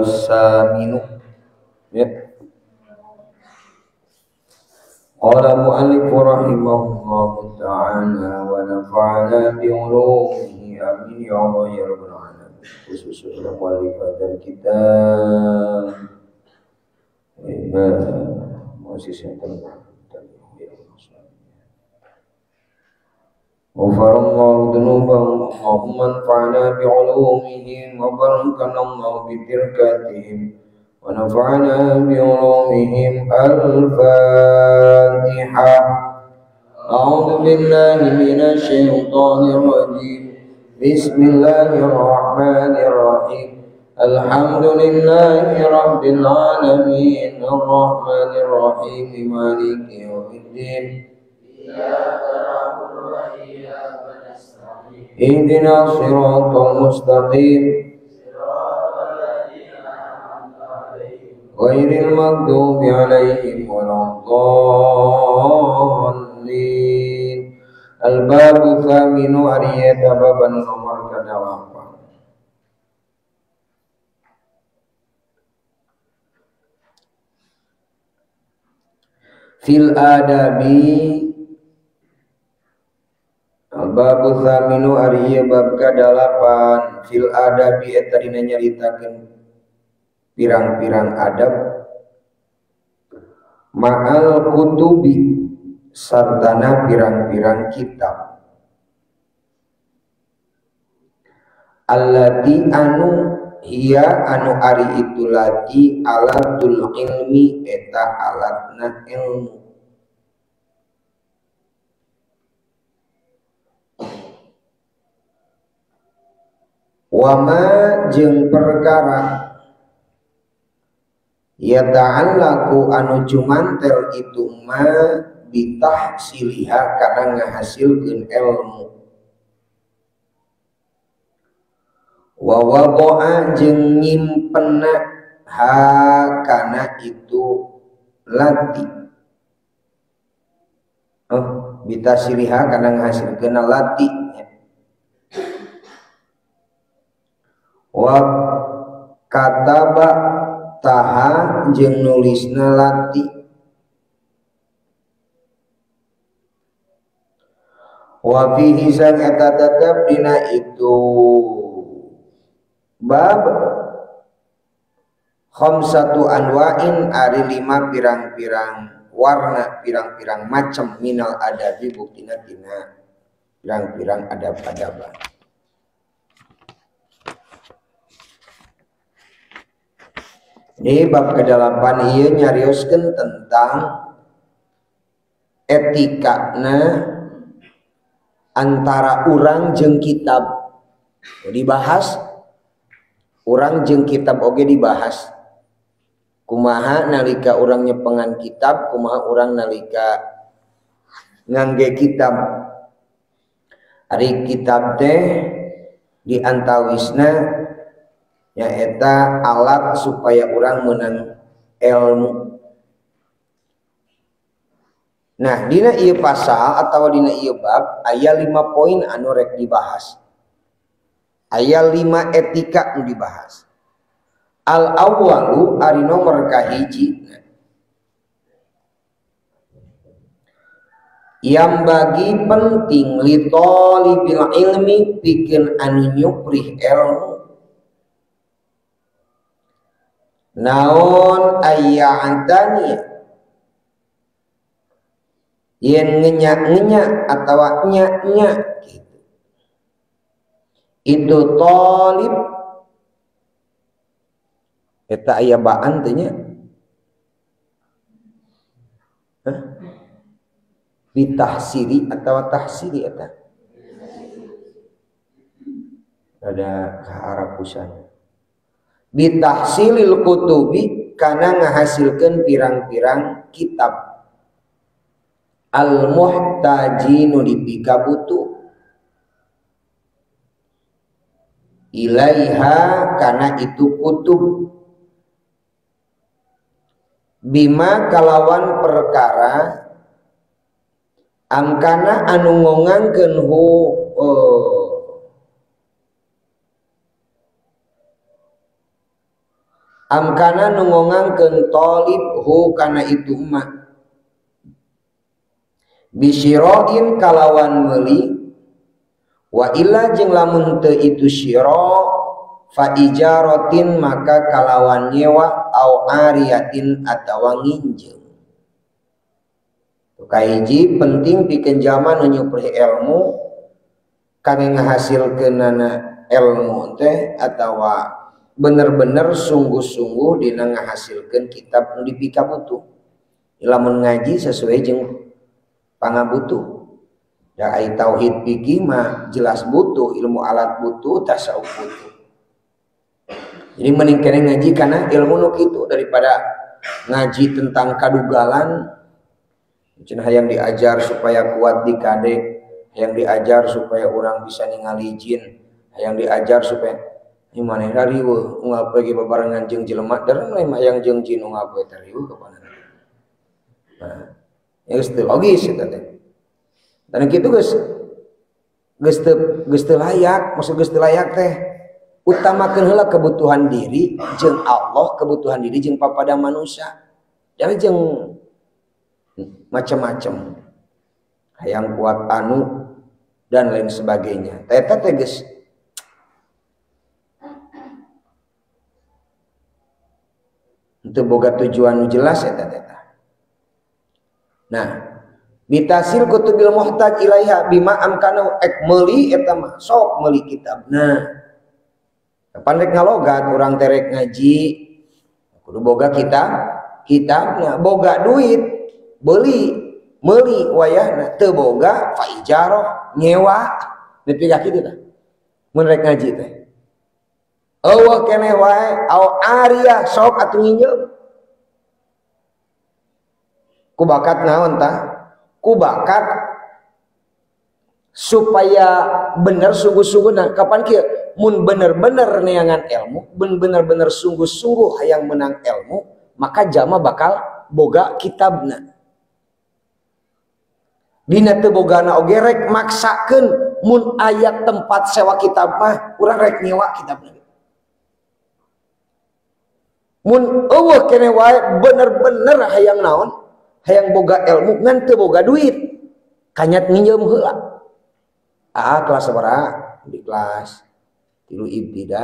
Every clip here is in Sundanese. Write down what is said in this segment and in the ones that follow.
Al-babus saminu. Ya. Qala mu'allif rahimahullahu ta'ala wa nafa'ana bi'ulumihi amin ya Allah ya rabbal alamin. Khususnya mu'allif hadzal kitab wa mu'assisatul Ghafarallahu dzunubahum Allahumma anfa'na bi'ulumihim wa barakallahu bi barakatihim wa nafa'na bi'ulumihim. Al-Fatihah. A'udzu billahi minasy syaithanir rajim. Bismillahirrahmanirrahim. Alhamdulillahi rabbil alamin arrahmanir rahim maliki yaumiddin. Ihdinas siratal mustaqim ghairil maghdubi alaihim waladdallin. Al-babu tsaminu ariyata baban nomor ke-8. Fil adabi. Babu tsaminu ari bab ka-8 fil adabi eta dina nyaritakeun pirang-pirang adab ma'al kutubi sartana pirang-pirang kitab allati anu hiya anu ari itu lati alatul ilmi eta alatna ilmu. Wama jeung perkara ya ta'allaku anu jumantel itu ma bitahsiliha kana ngahasilkeun ilmu. Wa wada'a jeung nyimpenna ha kana itu lati. Oh, bitahsiliha kana ngahasilkeun lati. Wa kataba taha jeung nulisna lati. Wa fihi sang eta tetep dina itu bab khamsatu anwa'in ari lima pirang-pirang warna pirang-pirang macam minal adabi buktina tina pirang-pirang adab-adaban. Ini bab ke-8 ieu nyarioskeun tentang etikana antara urang jeung kitab. Dibahas urang jeung kitab oge dibahas. Kumaha nalika urang nyepengan kitab, kumaha urang nalika ngangge kitab. Ari kitab teh di antawisna nyaeta alat supaya orang menang ilmu. Nah, dina ieu pasal atau dina ieu bab aya 5 poin anu rek dibahas. Aya 5 etika nu dibahas. Al awwalu ari nomor kahiji. Yang bagi penting li talibil ilmi pikeun anu nyuprih ilmu. Naon aya antani yen ngenyak-ngenyak atawa nyak-nyak gitu. Itu talib eta aya baan teh nya. Hah? Bitahsiri atawa tahsiri eta. Ada kaarapusan. Bitahsilil kutubi kana ngahasilkeun pirang-pirang kitab al muhtajinu dipikabutuh ilaiha kana itu kutub bima kalawan perkara angkana anu ngongangkeun hu Amkana nu ngongangkeun talib hu kana itu mah bisiroin kalawan meuli wa illa jeung lamun teu itu syira fa ijaratin maka kalawan nyewa au ariyatin atawa nginjeum. Kahiji penting pikeun jalma nu nyuprih ilmu kangge ngahasilkeunana ilmu teh atawa bener-bener sungguh-sungguh dina ngahasilkeun kitab nu dipikabutuh. Lamun ngaji sesuai jeung pangabutuh. Da ai tauhid fikih mah jelas butuh, ilmu alat butuh, tasawuf butuh. Jadi mending keneh ngaji kana ilmu nu kitu daripada ngaji tentang kadugalan. Cenah hayang diajar supaya kuat di kade, hayang diajar supaya orang bisa ningali jin, hayang diajar supaya ini manehna riweuh unggal poe ge babarengan jeung jelema der mah hayang jeung jin unggal poe teh riweuh kapan. Nah, ya geus teu logis eta teh. Dan kitu geus geus teu layak, maksud geus teu layak teh utamakeun heula kebutuhan diri jeung Allah, kebutuhan diri jeung papada manusia. Jadi jeung macam-macam hayang kuat anu dan lain sebagainya. Eta teh geus teu boga tujuan nu jelas eta teh. Nah, bitasil kutubil muhtaj ilaiha bima amkana ek meuli eta mah sok meuli kitab. Nah, kapan rek ngalogat urang teh rek ngaji kudu boga kitab, kitabna boga duit beli meuli wayahna teu boga fa ijarah nyewa nepi ka kitu tah mun rek ngaji teh eueuh keneh wae au ariyah sok atuh nginjeum ku bakat naon tah ku bakat supaya bener sungguh-sungguh. Nah kapan kieu mun bener-bener neangan ilmu, bener-bener sungguh-sungguh hayang menang ilmu, maka jalma bakal boga kitabna. Dina teu bogana oge rek maksakeun mun aya tempat sewa kitab mah urang rek nyewa kitabna. Mun eueuh keneh wae bener-bener hayang naon? Hayang boga ilmu ngan teu boga duit. Kanyat nginjeum heula. Ah kelas sabaraha? Di kelas 3 ibtida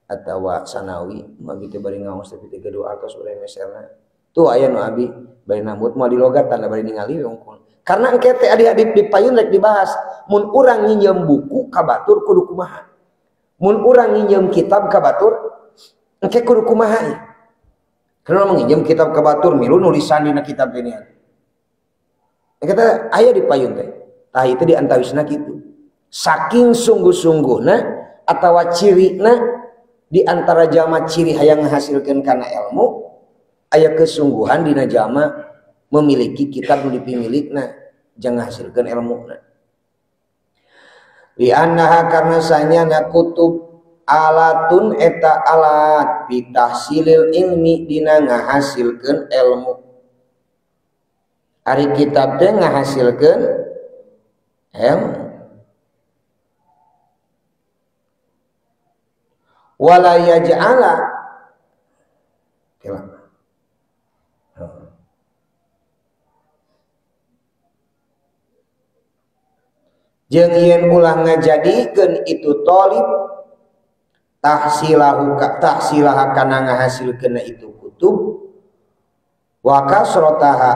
atawa sanawi, mah abi teh bari ngaos tapi teh gaduh artos bari meserna. Tuh aya nu abi bari nambut moal dilogat tanda bari ningali wungkul. Karena engke teh adik-adik di payun rek dibahas, mun urang nginjeum buku ka batur kudu kumaha. Mun urang nginjeum kitab ka batur engke kudu kumaha. Karena menginjeum kitab ka batur milu nulisan dina kitab teh nya. Engke teh aya di payun teh. Tah itu di antawisna kitu. Saking sungguh-sungguhna atawa cirina di antara jalma ciri hayang ngahasilkeun kana ilmu aya kesungguhan dina jalma memiliki kitab nu dipimilikna jangan hasilkeun ilmuna. Li annaha karena sanyana kutub alatun eta alat bitahsilil ilmi dina ngahasilkeun ilmu. Ari kitab teh ngahasilkeun ilmu. Wala yaj'ala jeung yen ulah ngajadikeun itu thalib tahsilahu tahsilaha kana ngahasilkeunna itu kutub wa kasrataha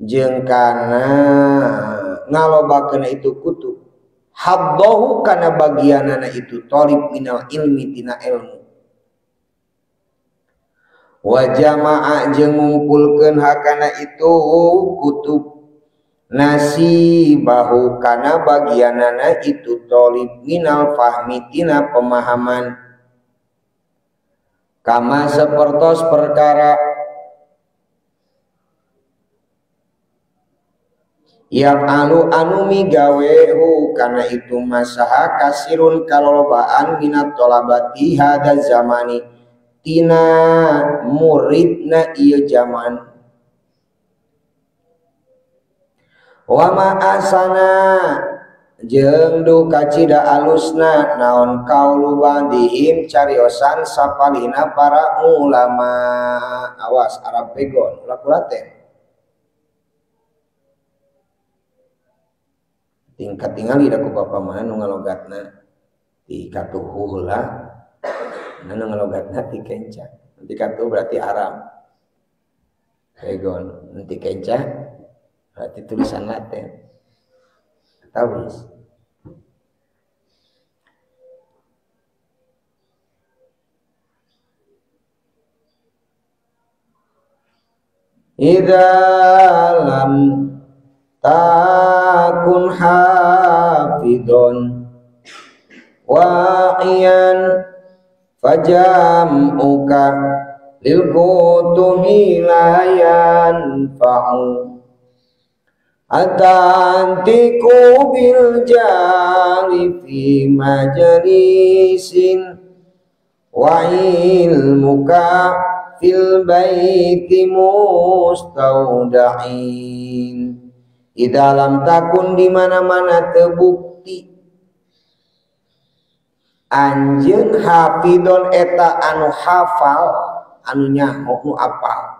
jeung kana ngalobakeunna itu kutub haddahu kana bagianana itu thalib minal ilmi tina ilmu wa jama'a jeung ngumpulkeun hakana itu kutub nasibahu kana bagianana itu thalib minal fahmi tina pemahaman kama sapertos perkara yang alu anu migawehu kana itu masaha kasirun kalolobaan minat tolabati hada zamani tina muridna ieu zaman wa ma asana Jeung duka cida alusna naon kaulu ba'dihim cariosan sapalihna para ulama. Awas Arab pegon ulah kulaten. Tingkat tingali da ku bapa mah nu ngalogatna ti katuhu heula, nu ngalogatna ti kenca. Ti katuhu berarti Arab. Pegon, ti kenca berarti tulisan Latin. Tawis. Idza lam takun hafidon wa'iyan fajam'uka lil kutubi la yanfa'u atantiku bil jali fi majalisin wa ilmuka fil baiti mustauda'in. Di dalam takun di mana-mana terbukti anjeun hafidon eta anu hafal anu nyaho nu apal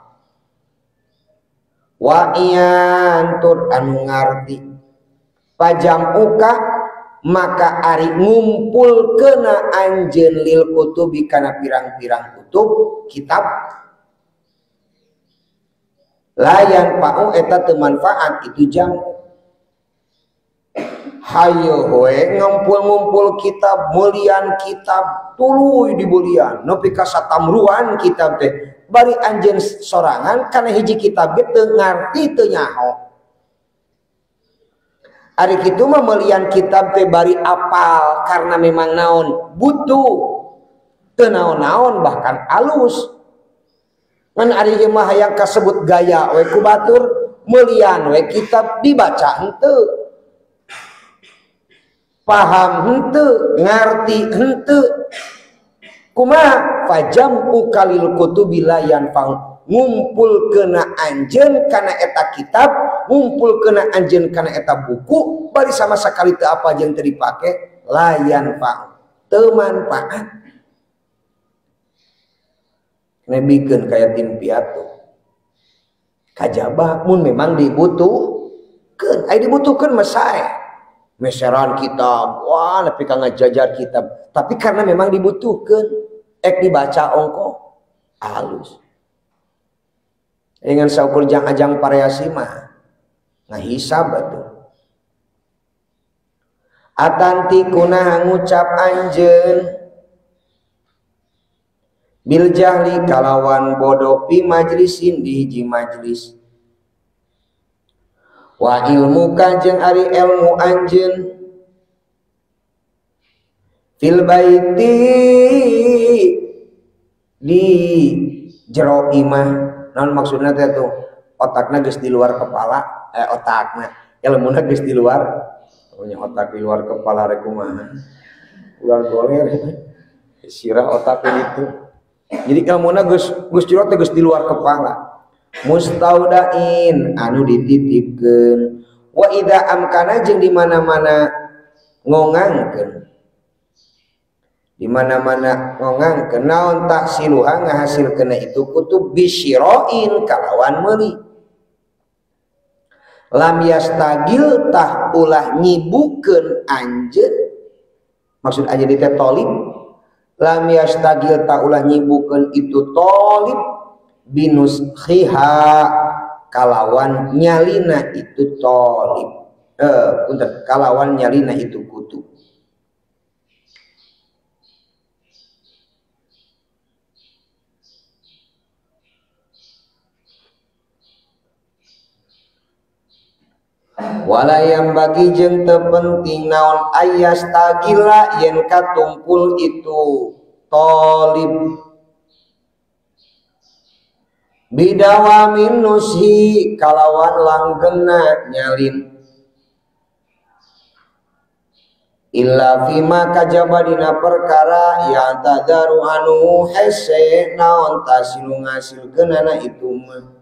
wa iyan tur anu ngarti pajam uka maka ari ngumpul kena anjeun lil kutubi kana pirang-pirang kutub kitab layan pau eta teu manfaat itu jam. Hayo we ngumpul-ngumpul kitab mulian kitab tuluy dibulian nepi ka satamruan kitab teh bari anjeun sorangan kana hiji kitab ge teu ngarti teu nyaho. Ari kitu mah meulian kitab teh bari apal karena memang naon butuh teu naon-naon bahkan alus. Ngan ari ieu mah hayang kasebut gaya we ku batur meulian we kitab dibaca henteu paham henteu ngarti henteu kumaha fajam ukalil kutubi la yanfa'u ngumpul kena anjeun kana eta kitab ngumpul kena anjeun kana eta buku bari sama sekali teu apa jeung teu dipake la yanfa'u teu manfaat. Nebikeun kaya tim piatu kajaba mun memang dibutuhkeun ai dibutuhkeun mah sae meseran kitab wah nepi ka ngajajar kitab tapi karena memang dibutuhkeun ek dibaca ongko alus dengan saukur jang ajang variasi mah ngahisab atuh. Atanti kunaha ngucap anjeun bil jahli kalawan bodoh pi majlisin di hiji majlis wa ilmu jeung ari ilmu anjeun fil baiti di jero imah. Naon maksudna teh tuh otakna geus di luar kepala otakna ilmuna geus di luar punya otak di luar kepala rek kumaha ular goler sirah otak gitu. Jadi ilmuna geus geus jero teh geus di luar kepala mustaudain anu dititipkeun wa idza amkana jeung di mana-mana ngongangkeun di mana-mana ngongangkeun naon tahsiluha ngahasilkeun itu kutub bisyira'in kalawan meuli lam yastagil tah ulah nyibukeun anjeun maksud anjeun teh tolib lam yastagil tah ulah nyibukeun itu tolib binus khiha kalawan nyalina itu tolib punten kalawan nyalina itu kutub. Walayam bagi jeung teu penting naon ayastagila yen katumpul itu tolib bidawamin nushi kalawan langgengna nyalin illa fima kajaba dina perkara yang tadaru anu hese naon tasilu ngasilkeunana itu mah.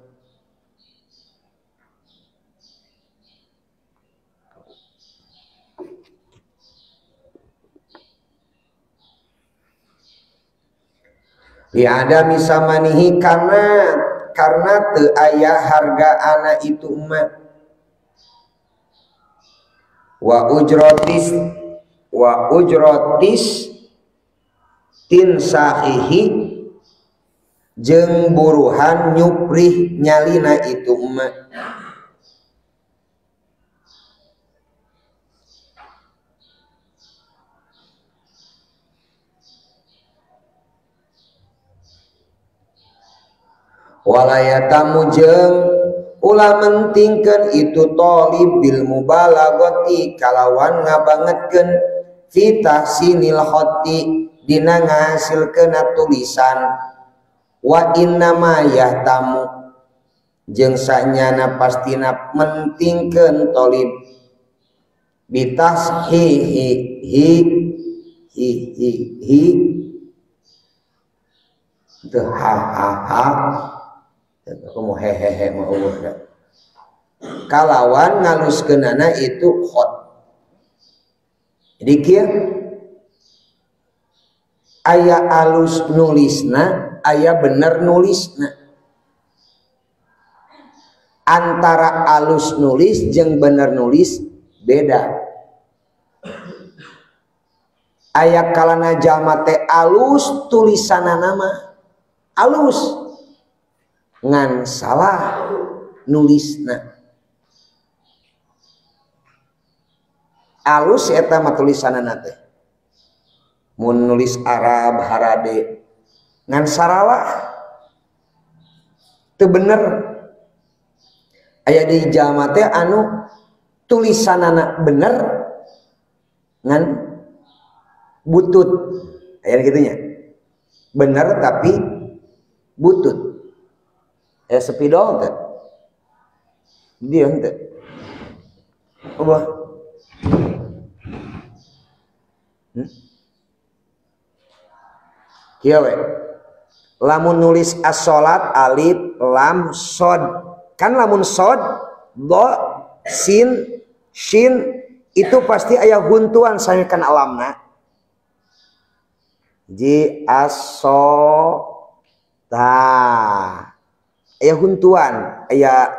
Liadami samanihi karena teu aya harga anak itu emak. Wa ujrotis tinsahihi jeung buruhan nyuprih nyalina itu emak. Walayatamu jeung ulah mentingkeun itu thalib bil mubalaghati kalawan ngabangetkeun fi tahsinil khatti dina ngahasilkeun tulisan. Wa innama yahtamu jeung sanyana pastina mentingkeun thalib bitashihi hi hi hi hi teu ha ha ha aku mau hehehe mau Allah kalawan ngaluskeunana itu khot. Jadi kieu aya alus nulisna, aya bener nulisna. Antara alus nulis jeung bener nulis beda. Aya kalana jalma teh alus tulisanana mah alus ngan salah nulisna. Alus eta mah tulisanana teh mun nulis Arab harade ngan saralah teu bener. Aya di jalma teh anu tulisanana bener ngan butut, aya kitu nya, bener tapi butut. Sepidol teh dia henteu apa kieu we lamun nulis as-salat alif lam shod, kan lamun shod do sin shin itu pasti aya huntuan samikan alamna ji aso ta aya huntuan, aya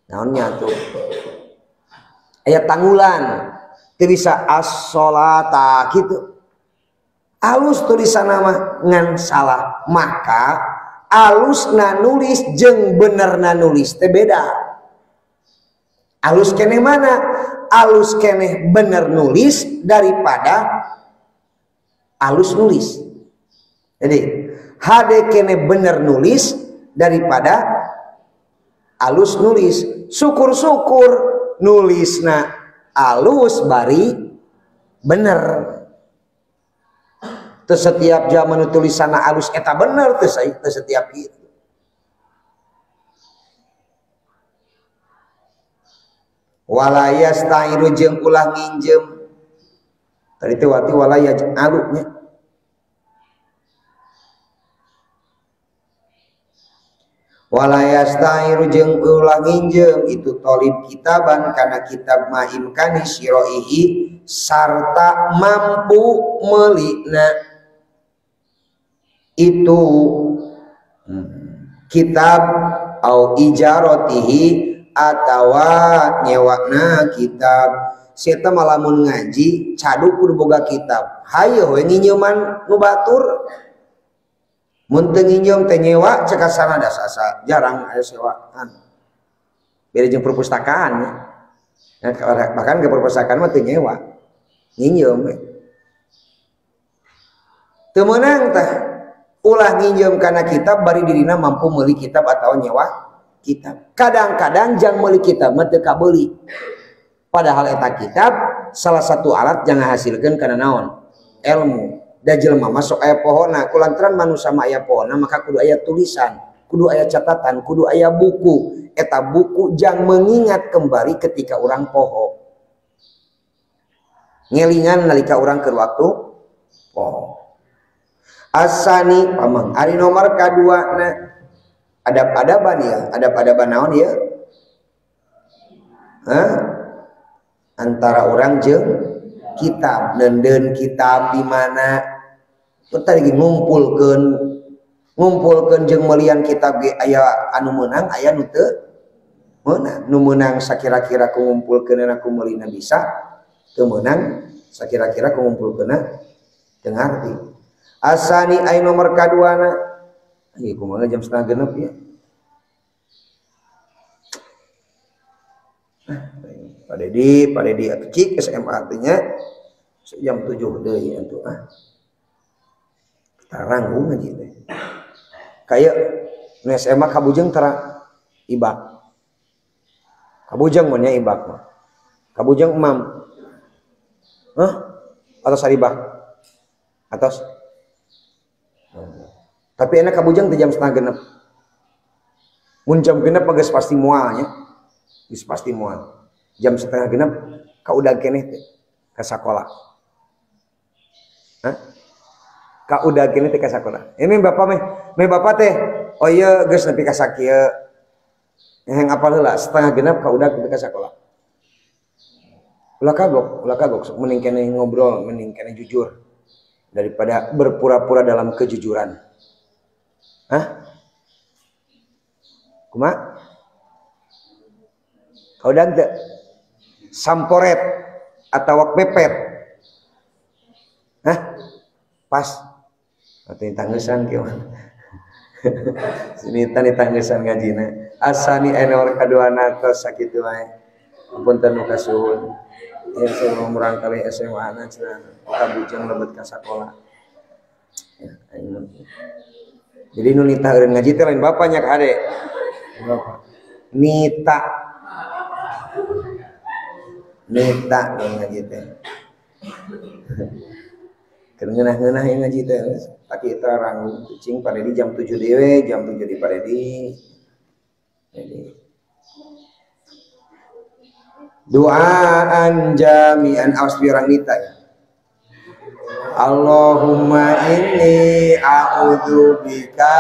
naonnya tuh, aya tanggulan, teu bisa as-sholata gitu. Alus tulisan nama ngan salah, maka alus na nulis jeung bener na nulis teh beda. Alus keneh mana? Alus keneh bener nulis daripada alus nulis. Jadi hade keneh bener nulis daripada alus nulis. Syukur-syukur nulisna alus bari bener. Teu setiap zaman tulisanna alus eta bener teu setiap itu. Wala yastairu jeung ulah nginjem. Tadi teh wati wala yaj'alu nya. Wala yastairu jeung ulah nginjem itu thalib kitaban kana kitab ma'imkani syiraihi sarta mampu meulina itu kitab au ijaratihi atawa nyewakna kitab. Seta malamun ngaji cadu kudu boga kitab, hayo we nginjeuman nu batur. Mun teu nginjeum teh nyewa cek asana da sasa jarang aya sewaan. Beda jeung perpustakaan ya. Nah, bahkan ke perpustakaan mah teu nyewa, nginjeum we. Teu meunang tah ulah nginjeum kana kitab bari dirina mampu meuli kitab atau nyewa kitab. Kadang-kadang jang meuli kitab mah teu kabeuli. Padahal eta kitab salah satu alat yang ngahasilkeun kana naon? Ilmu. Da jelema masuk aya pohona, kulantaran manusia mah aya pohona maka kudu aya tulisan, kudu aya catatan, kudu aya buku. Eta buku jang mengingat kembali ketika orang poho. Ngelingan nalika orang keur waktu poho. Asani pamang ari nomor kadua na adab-adaban ya, adab-adaban naon ya? Hah? Antara orang jeung kitab, nenden kitab di mana? Tadi ngumpulkeun Ngumpulkeun jeung melian kitab ge aya anu meunang aya nu teu meunang. Nu meunang sakira-kira ku ngumpulkeunna ku meulina bisa, teu meunang sakira-kira ku ngumpulkeunna teu ngarti. Asani aya nomor kaduana. Ieu kumaha jam 5:30 ya. Pak Dedi atuh cik SMA artinya jam 7 deui atuh ah. Taranggung ngaji teh. Kayak nu SMA kabujeng tara ibak. Kabujeng mun nya ibak mah. Kabujeng emam. Hah? Atos aribak. Atos. Tapi enak kabujeng teh jam 5:30. Mun jam 6 mah geus pasti moal nya. Geus pasti moal. Jam 5:30 ka udag keneh teh ka sakola. Hah? Ka udag keneh teh ka sakola. Ini bapak meh bapak teh oh ieu geus nepi ka sakieu. Yang apal heula 5:30 ka udag nepi ka sakola. Ulah kagok sok mending keneh ngobrol, mending keneh jujur daripada berpura-pura dalam kejujuran. Hah? Kumaha? Ka udag teh samporet atau pepet. Hah? Pas. Atuh tanggesan kieu mah. Sini tani tanggesan ngajina. Asani aya nomor kaduana tos sakitu wae. Punten nu kasuhun. Ieu saya murang kali SMA na cenah kabujeng lebet ka sakola. Ya, aing. Jadi nu nita eureun ngaji teh lain bapaknya ka ade. Bapak. Nita. Nita nu ngaji teh. Keur ngeunah-ngeunah ieu ngaji teh. Taki eta ranggung cicing Pak Dedi jam 7 dewe, jam 7 di Pak Dedi. Jadi doaan jami'an awas pirang nita ya. Allahumma inni a'udzubika.